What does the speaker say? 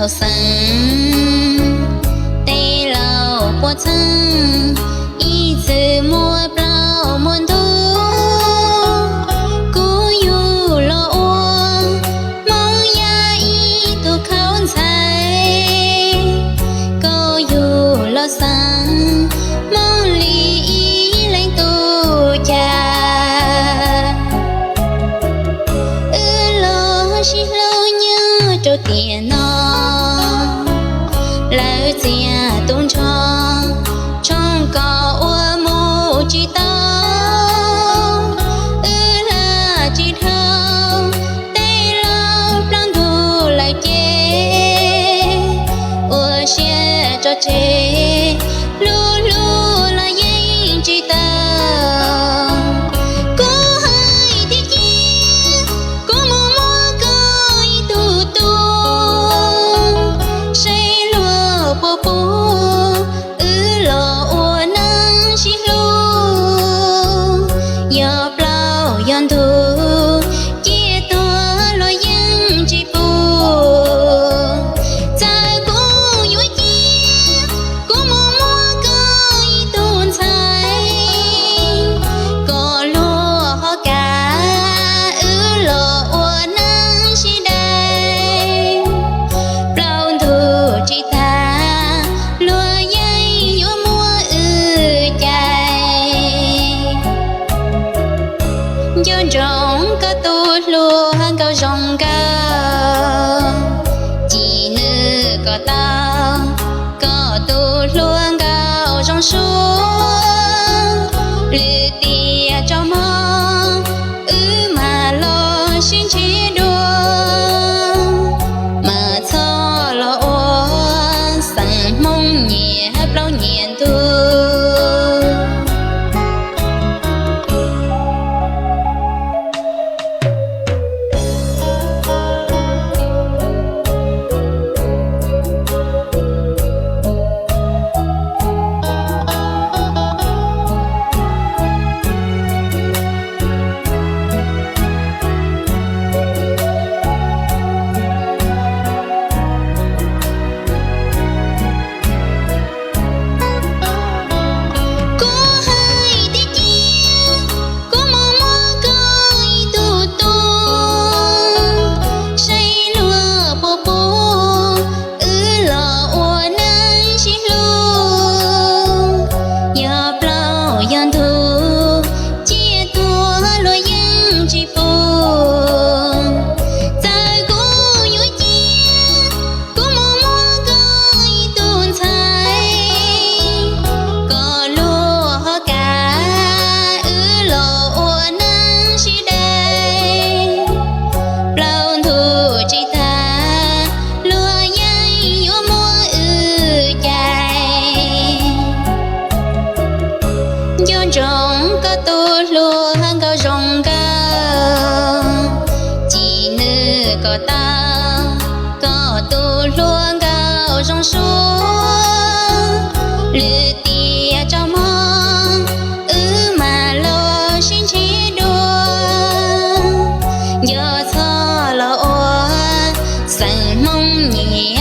Laus xeem, tej laus puas txheej, ib txwm muaj plaub muaj ntug, kuv yug los ua Hmoob Yaj ib tug khaub ntxhais, koj yug los xeem Hmoob li ib leeg tus cas. Wb los sib hlub nyob rau tiam no, lawv txiav tu nrho, tshooj kos ua mus tsis tau. Wb hla tsis dhau, tej laus plaub ntug lawm ces ua siab tso tseg, hlub hlub los yeej tsis tau. Kuv hais tiag tiag, kuv mus muaj koj ib tug tub, saib luag puas pub, wb los ua neej sib hlub, yog plaub yog ntug, ciaj tuag luag yeej tsis pub. Txawm kuv yuav ciaj, kuv mus muaj koj ib tug ntxhais, kom luag ho kam, wb los ua neej sib dai. Plaub ntug tsis tag, luag yeej yuav muab wb cais. Nco ntsoov koj tus hluas nkauj zoo nkauj, ci nws kom tau, koj tus hluas nkauj zoo suab, lwm tiam tsaus hmo wb mam los sib ntsib dua, mas txhob los ua xeem Hmoob nyias plaub nyias ntug. Kuv hais tiag tiag, kuv mus muaj koj ib tug tub, saib luag puas pub, wb los ua neej sib hlub, yog plaub yog ntug, ciaj tuag luag yeej tsis pub. Txawm kuv yuav ciaj, kuv mus muaj koj ib tug ntxhais, kom luag ho kam, wb los ua neej sib dai. Plaub ntug tsis tag, luag yeej yuav muab wb cais. Nco ntsoov koj tus hluas nkauj zoo nkauj, ci nws kom tau, koj tus hluas nkauj zoo suab, lwm tiam tsaus hmo wb mam los sib ntsib dua, nco txhob los ua xeem Hmoob nyias